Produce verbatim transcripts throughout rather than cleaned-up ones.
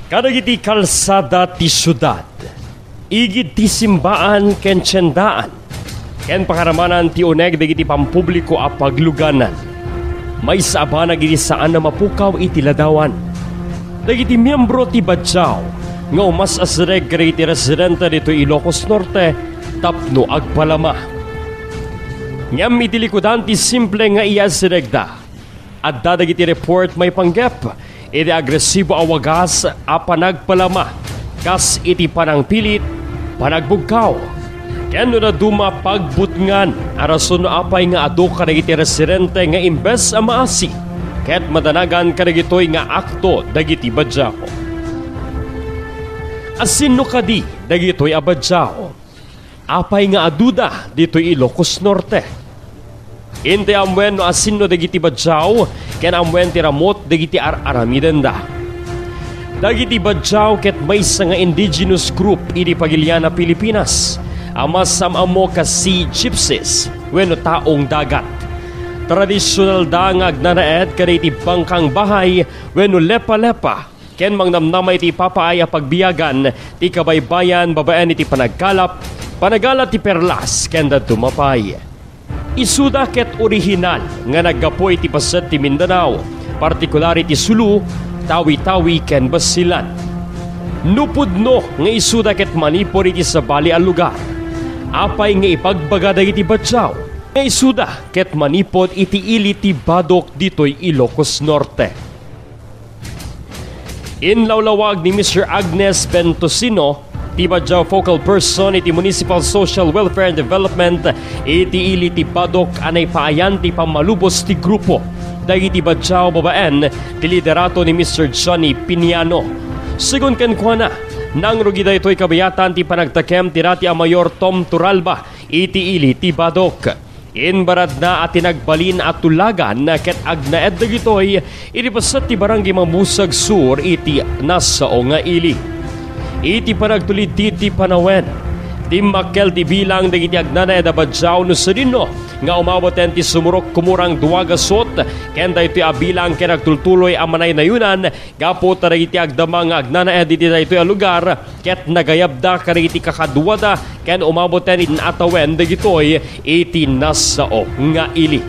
Kadagiti kalsada ti siudad, igid ti simbaan ken tiendaan, ken pakaramanan ti uneg dagiti pampubliko a pagluganan, maysa a banag iti saan a mapukaw iti ladawan. Dagiti miembro ti Badiao nga umas-asireg kadagiti residente ditoy Ilocos Norte tapno agpalama. Ngem iti likudan ti simple nga iyaasiregda, adda dagiti report maipanggep iti agresibo a wagas a panagpalama, kas iti panangpilit, panagbugkaw, ken no dadduma, pagbutngan a rason no apay nga adu kadagiti residente nga imbes a maasi ket madanagan kadagitoy nga akto dagiti Badiao. Asino kadi dagitoy a Badiao? Apay nga aduda ditoy Ilocos Norte? Intay ammoen no asino dagiti Badiao ken ammoen ti ramut dagiti ar-aramidenda. Dagiti Badiao ket maysa nga indigenous group idi pagilian a Pilipinas a masam-ammo kas Sea Gypsies wenno taong dagat. Tradisyonalda nga agnanaed kadagiti bangkang bahay wenno lepa-lepa ken mangnamnama iti ipapaay a pagbiagan ti kabaybayan babaen iti panagkalap, panagala ti perlas, ken dadduma pay. Isuda ket orihinal nga naggapu iti paset ti Mindanao, partikular iti Sulu, Tawi-Tawi, ken Basilan. No pudno nga isuda ket manipud iti sabali a lugar, apay nga ibagbaga dagiti Badiao nga isuda ket manipud iti ili ti Badok ditoy Ilocos Norte? Inlawlawag ni Mister Agnes Bentosino, ti Badiao focal person iti Municipal Social Welfare and Development iti ili ti Badok, a naipaayan ti pammalubos ti grupo dagiti Badiao babaen ti liderato ni Mister Johnny Piniano. Segun kenkuana, nangrugi daytoy kabayatan ti panagtakem ti dati a Mayor Tom Torralba iti ili ti Badok. Imbaradna a ti nagbalin a tulagan ket agnaed dagitoy iti paset ti Barangay Mabusag Sur iti nasao nga ili. Iti panagtulid ti panawen, dimmakkel ti bilang dagiti agnanaed a Badiao no sadino nga umaboten ti sumurok kumurang dua gasut, ken daytoy a bilang ket agtultuloy a manaynayunan gapu ta dagiti agdama nga agnanaed iti daytoy a lugar ket nagayabda kadagiti kakaduada ken umaboten in-atawen dagitoy iti nasao nga ili.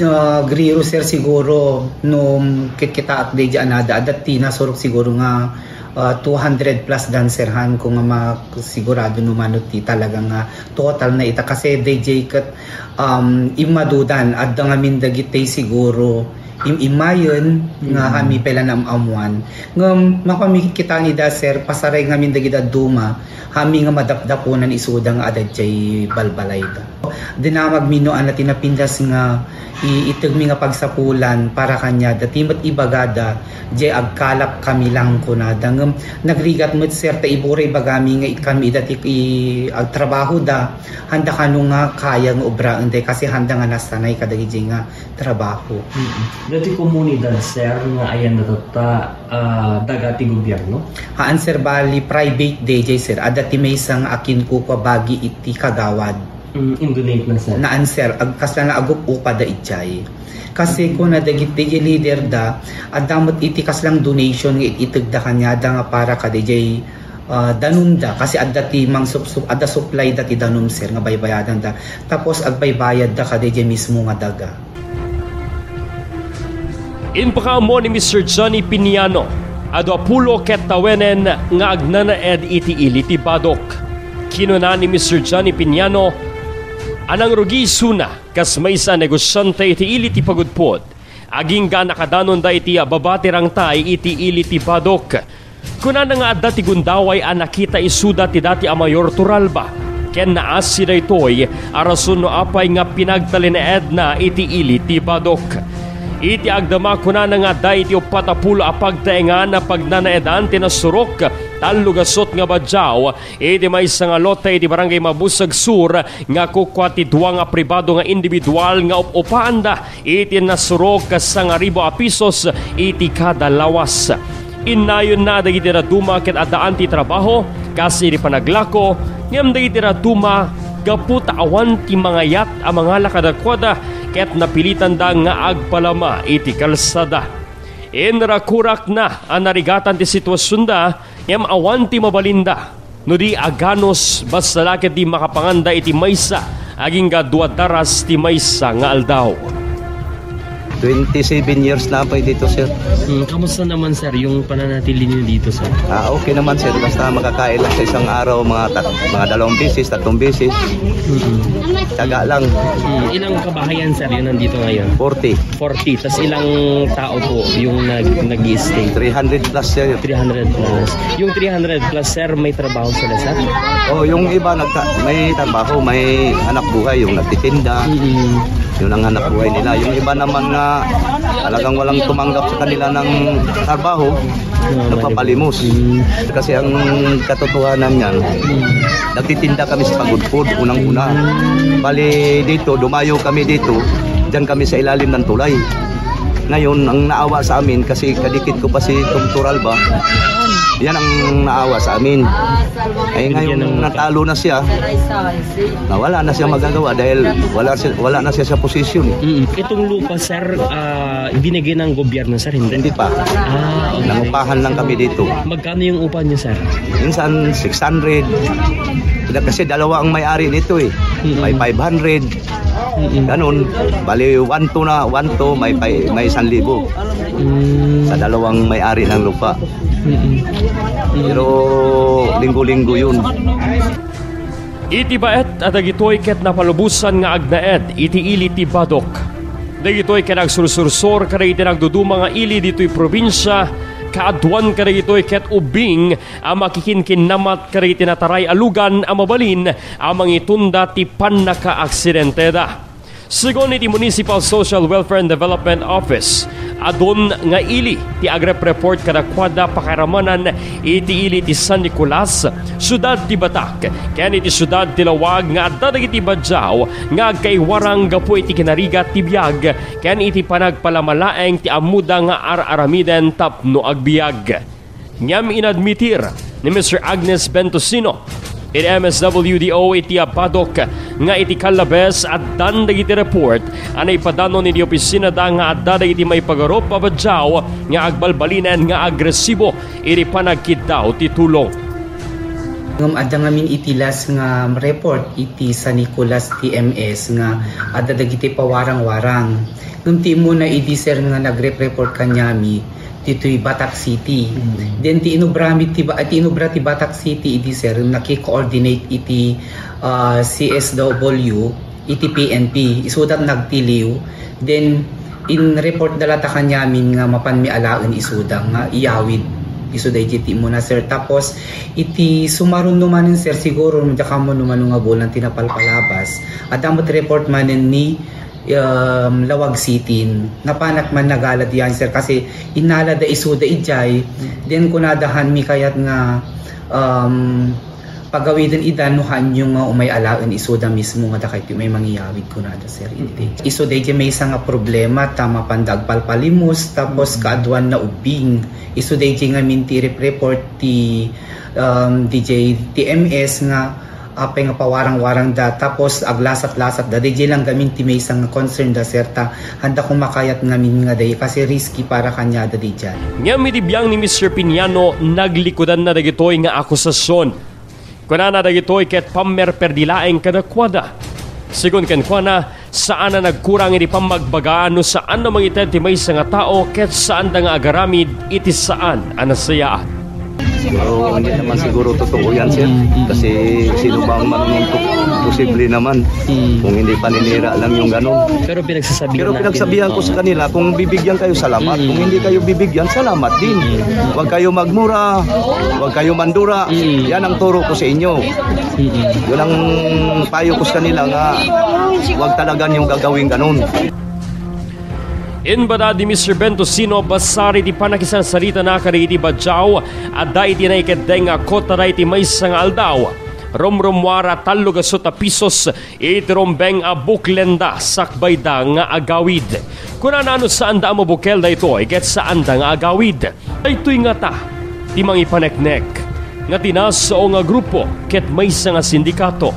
Ah, agree, sir, siguro no kitkitaak daydi a nada, adda ti nasurok siguro nga, ah, two hundred plus dancer han ko nga masigurado no mano ti talaga nga total na ita kasi daydi ket, um, immadudan, adda ngamin dagiti siguro im-immayen nga Mm. hami pay la naam-ammuan. Ngem mapamikit kita ni da, sir, pasaray ngamin dagiti dadduma, hami nga madapdaponan isuda nga adda diay balbalayda. Dinamagmi no ania ti napintas nga i-, itegmi nga pagsapulan para kaniada. Ti met ibagada, diay agkalap kami lang kunada. Ngem nagrigat met, sir, ta ibura ibagami nga ikami ida ti i-, agtrabahoda. Handa kano nga kaya nga obraen diay kasi handa nga nasanay kadagiti nga trabaho. Mm. Dati komunidad, sir, nga ayan na tatta, ah, daga ti gobyerno? Haan, sir, bali private daydiay, sir. Adda ti maysa nga akinkukua bagi iti kagawad. Mm, indonate na, sir. Naan, sir, ag-, kasla nga agup-upada idiay. Kasi kuna dagiti leader da, adda met iti kaslang donation nga it-, itegda kaniada nga para kadaydiay ah, danumda, kasi adda ti mangsupsup-, adda supply da ti danum, sir, nga baybayadanda. Tapos agbaybayadda kadaydiay mismo nga daga. Impakaammo ni Mister Johnny Piniano a dua pulo ket tawenen nga agnanaed iti ili ti Badok. Kinuna ni Mister Johnny Piniano a nangrugi isuna kas maysa a negosiante iti ili ti Pagudpud, agingga a nakadanonda iti baba ti rangtay iti ili ti Badok. Kunana nga adda ti gundaway a nakita isuda ti dati a Mayor Torralba, ken naasi daytoy a rason no apay nga pinagtalinaedna iti ili ti Badok. Iti agdama, kunana nga adda iti uppat a pulo a pagtaengan a pagnanaedan ti nasurok, tallo gasut nga Badiao, iti maysa nga lote iti Barangay Mabusag Sur nga kukua ti dua nga pribado nga individual nga up-upaanda iti nasurok sangaribu a pisos iti kada lawas. Innayonna dagiti dadduma ket addaan ti trabaho kas iti panaglako, ngem dagiti dadduma, gapu ta awan ti mangayat a mangala kadakuada, ket napilitanda nga agpalama iti kalsada. Inrakurakna a narigatan ti situasionda, ngem awan ti mabalinda. No di aganus, basta la ketdi makapanganda iti maysa agingga dua daras ti maysa nga aldaw. Twenty-seven years na pay dito, sir. Hmm, kamusta naman, sir, yung pananatili niyo dito, sir? Ah, okay naman, sir. Basta makakain lang sa isang araw, mga tat-, mga dalawang beses, tatlong beses. Mm-mm. Tiyaga lang. Hmm, ilang kabahayan, sir, yun nandito ngayon? Forty. Forty. Tas ilang tao po yung nag-, nag-i-stay? Three hundred plus, sir. Three hundred plus. Yung three hundred plus, sir, may trabaho sila, sir? Oh, yung iba nagta-, may trabaho, may anak buhay, yung nagtitinda. Mm-mm. Yun ang hanap buhay nila. Yung iba naman nga talagang walang tumanggap sa kanila ng trabaho, nagpapalimos. Mm. Kasi ang katotohanan niyan, nagtitinda kami sa Pagudpud, unang-una. Bali dito, dumayo kami dito, diyan kami sa ilalim ng tulay. Ngayon, ang naawa sa amin, kasi kadikit ko pa si Tonto Ralba, yan ang naawa sa amin. Eh, ngayon, natalo na siya. Nawala na siya magagawa dahil wala siya, wala na siya sa posisyon, eh. Mm. Itong lupa, sir, ah, binigay ng gobyerno, sir, hindi? Hindi pa. Ah, okay. Nangupahan lang kami dito. Magkano yung upa niyo, sir? Minsan, six hundred. Kasi dalawa ang may-ari nito, eh. Mm. May five hundred. Mm-mm. Ganun. Bali, one two na, one two, may, may, may isang libo. Mm. Sa dalawang may-ari ng lupa. Mm-mm. Mm. Pero linggo-linggo yun. Iti baet a dagitoy ket napalubosan nga agnaed iti ili ti Badoc. Dagitoy ket agsursursor kadagiti nagduduma nga ili ditoy probinsia, kaaduan kadagitoy ket ubbing a makikinkinnamat kadagiti nataray a lugan a mabalin a mangitunda ti pannakaaksidenteda. Segun iti Municipal Social Welfare and Development Office, adun nga ili ti agrepreport kadakuada pakairamanan iti ili ti San Nicolas, siudad ti Batac, ken iti siudad ti Laoag nga adda dagiti badiaw nga agkaiwarang gapu iti kinarigat ti biag ken iti panagpalama laeng ti ammoda nga ar-aramiden tapno agbiag. Ngem inadmitir ni Mister Agnes Bentosino iti M S W D O iti Badoc nga iti Callabes addan dagiti report a naipadanon iti opisinada nga adda dagiti maipagarup a badiaw nga agbalbalinen nga agresibo iti panagkiddaw ti tulong. Ngem adda ngamin iti last nga report iti San Nicolas T M S nga adda dagiti pawarang-warang. Ngem ti immuna idi, sir, nga nagrep-report kaniami, ditoy Batac City. Mm. Then ti inubra mi ti ba-, ti inubra ti Batac City idi, sir, naki-coordinate iti, ah, C S W, iti P N P. Isuda nagtiliw. Then in-report da latta kaniamin nga mapan mi alaen isuda nga iyawid. Isuda iti ti immuna, sir. Tapos iti sumaruno manen, sir, siguro diak ammo no mano nga bulan ti napalpalabas. Adda met report manen ni um, Laoag City. Napanak man nagala diyan, sir, kasi innala da isuda idiay. Then kunada han mi kayat nga, um, pagawiden ida no hanyo nga umay alaen isuda mismo nga dakayto may mangiyawid kunada, sir. Iti isuda idiay maysa nga problema ta mapanda agpalpalimos, tapos kaaduan na ubbing. Isuda idiay ngamin ti rep-, report ti, um, D J T M S nga apay nga pawarang-warang da, tapos aglasat-lasat da. D J lang gamin ti maysa nga concern da, sir, ta handa koma kayat ngamin nga day, kasi risky para kaniada diay. Ngem iti biang ni Mister Piñano, naglikudanna dagitoy nga akusasion. Kunana dagitoy ket pammerperdi laeng kadakuada. Segun kenkuana, saan a nagkurang iti pammagbagaan no saan a mangited ti maysa nga tao ket saanda nga agaramid iti saan a nasayaat. Pero hindi naman siguro totoo yan, sir. Mm, mm. Kasi sino ba ang manununtok? Posible naman. Mm. Kung hindi paninira lang yung ganun. Pero pinagsasabihan Pero natin. pinagsabihan ko Oo. sa kanila, kung bibigyan kayo, salamat. Mm. Kung hindi kayo bibigyan, salamat din. Mm. Huwag kayo magmura, huwag kayo mandura. Mm. Yan ang turo ko sa inyo. Mm. Yun ang payo ko sa kanila nga huwag talaga niyong gagawin ganun. Inbada di Mister Bentosino, basar iti pannakisarsaritana kadagiti badiaw, adda iti naikeddeng a kota daydi maysa nga aldaw. Rumrummuar a tallo gasut a pisos iti rumbeng a buklenda sakbayda nga agawid. Kunana no saanda a mabukel daytoy ket saanda nga agawid. Daytoy ngata ti mangipaneknek nga ti nasao nga grupo ket maysa nga sindikato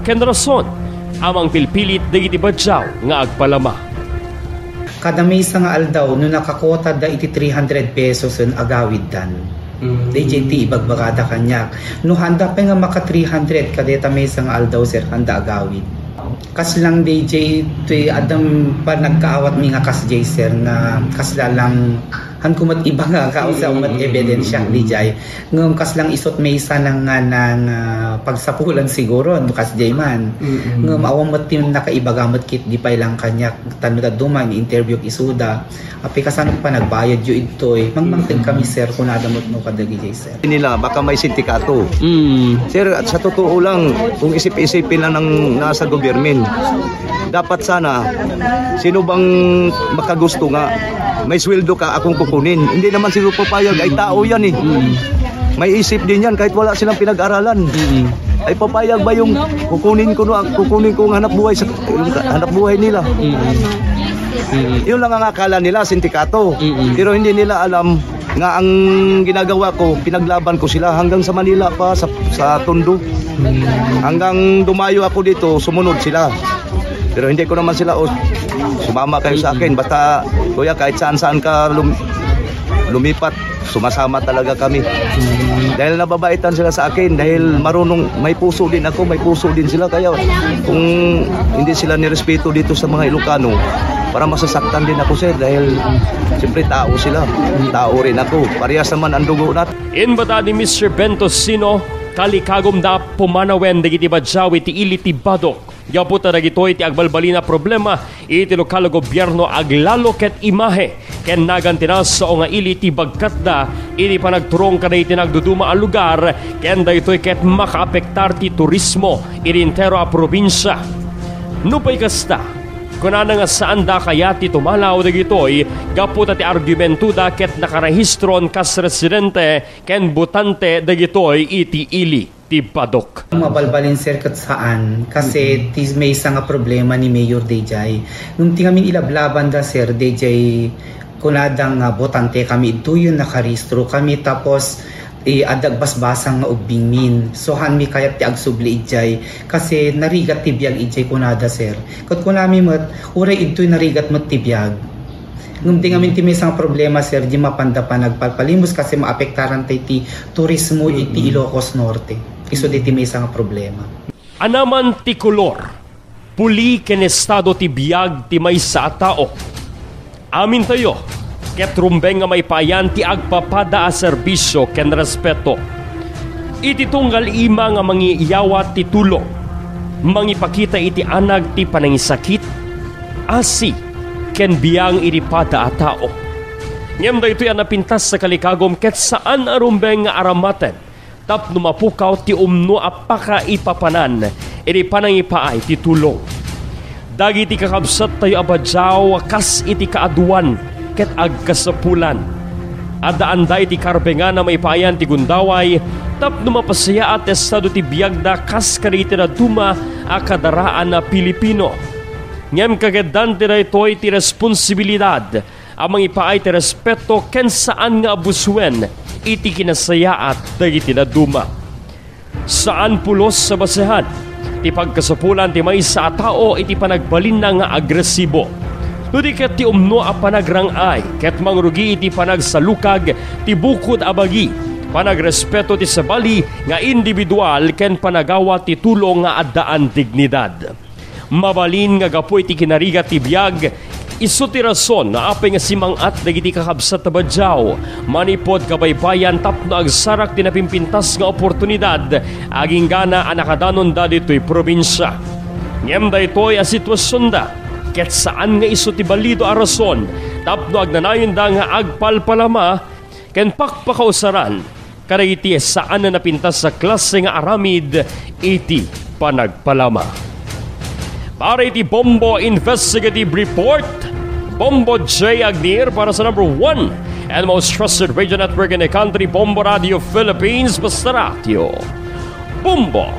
ken rason a mangpilpilit dagiti badiaw nga agpalama. Kada maysa nga aldaw, no nakakuota da iti three hundred pesos, agawiddan. Mm. Dayjay ti ibagbagada kaniak. No haanda pay nga maka three hundred, kadayta maysa nga aldaw, sir, haanda agawid. Kasla dayjay ti addam panagkaawatmi nga kasjay, sir, nga kasla lang, hanko met iba nga kausa met ebidensya dayjay. Ngem kasla isut maysa nga, nga, nga pagsapulan siguro, no kasjay man. Mm-mm. Ngem awan met ti nakaibaga met ket di pay lang kaniak, tan no dadduma, in-interview isuda. Apay, kasano panagbayadyo idtoy? Mangmangted kami, sir, kunada met no kadagiti, sir. Nila, baka may sindikato. Mm. Sir, at sa totoo lang, kung isip-isipin lang ng nasa gobyermin, dapat sana, sino bang makagusto nga may sweldo ka, akong kukunin? Hindi naman siguro papayag, ay tao yan eh. Mm. May isip din yan kahit wala silang pinag-aralan. Mm. Ay papayag ba yung kukunin ko, no, kukunin ko ang hanap buhay sa, yung hanap buhay nila? Mm. Mm. Yun lang ang akala nila, sindikato. Mm. Pero hindi nila alam nga ang ginagawa ko, pinaglaban ko sila hanggang sa Manila pa, sa, sa Tondo. Mm. Hanggang dumayo ako dito, sumunod sila. Pero hindi ko naman sila, "Oh, sumama kayo sa akin." Basta, kuya, kahit saan-saan ka lum-, lumipat, sumasama talaga kami. Dahil nababaitan sila sa akin, dahil marunong, may puso din ako, may puso din sila. Kaya kung hindi sila nirespeto dito sa mga Ilocano, para masasaktan din ako, sir, dahil siyempre tao sila, tao rin ako. Parehas naman ang dugo natin. Inbata ni Mister Bento Sino, kalikagumda pumanawen dagiti badiaw iti ili ti Badoc. Gapu ta dagitoy ti agbalbalin a problema iti lokal a gobierno, aglalo ket imahe ken nagan ti nasao nga ili ti bagkatda iti panagturong kadagiti nagduduma a lugar, ken daytoy ket makaapektar ti turismo iti entero a probinsia. Nupay kasta, kunana nga saanda a kayat ti tumalaw dagitoy gapu ta ti argumentoda ket nakarehistron kas residente ken botante dagitoy iti ili ti Badoc. Mabalbalin, sir, ket saan. Kasi ti maysa nga problema ni Mayor dayjay. Ngem ti ngamin ilablabanda, sir, dayjay kunada nga botante kami idtoy, nakarehistro kami, tapos, eh, adda agbasbasang nga ubbingmin. So, haanmi kayat ti agsubli idjay. Kasi narigat ti biag idjay kunada, sir. Ket kunami met, uray idtoy narigat met ti biag. Ngem di ngamin ti maysa nga problema, sir, di mapanda panagpalpalimos kasi maapektaran tay ti turismo iti Ilocos Norte. Isu di ti maysa nga problema. Anaman ti kolor, puli ken estado ti biag ti maysa a tao, amintayo ket rumbeng nga maipayan ti agpapada a serbisio ken respeto. Iti tunggal ima nga mangiyawa ti tulong, mangipakita iti anag ti panangisakit, asi, ken biang iti pada a tao. Ngem daytoy a napintas a kalikagum ket saan a rumbeng nga aramaten tapno mapukaw ti umno a pakaipapanan iti panangipaay ti tulong. Dagiti kakabsattayo a badiaw kas iti kaaduan ket agkasapulan. Addaanda iti karbengan a maipayan ti gundaway tapno mapasayaat ti estado ti biagda kas kadagiti dadduma a kadaraan a Pilipino. Ngem kageddan ti daytoy ti responsibilidad a mangipaay ti respeto ken saan nga abusuen iti kinasayaat dagiti dadduma. Saan pulos a basehan ti pagkasapulan ti maysa a tao iti panagbalinna nga agresibo. No di ket ti umno a panagrang-ay ket mangrugi iti panagsalukag ti bukod a bagi, panagrespeto ti sabali nga individual ken panagawa ti tulong nga addaan dignidad. Mabalin nga gapu iti kinarigat ti biag, isu ti rason no apay nga simang-at dagiti kakabsat a badiaw manipud kabaybayan tapno agsarak ti napimpintas nga oportunidad agingga a nakadanonda ditoy probinsia. Ngem daytoy a situasionda ket saan nga isu ti balido a rason tapno agnanayonda nga agpalpalama ken pakpakausaran kadagiti saan a napintas a klase nga aramid iti panagpalama. Para iti Bombo Investigative Report, Bombo J Agnir para sa number one and most trusted radio network in the country, Bombo Radio Philippines, basta radio. Bombo!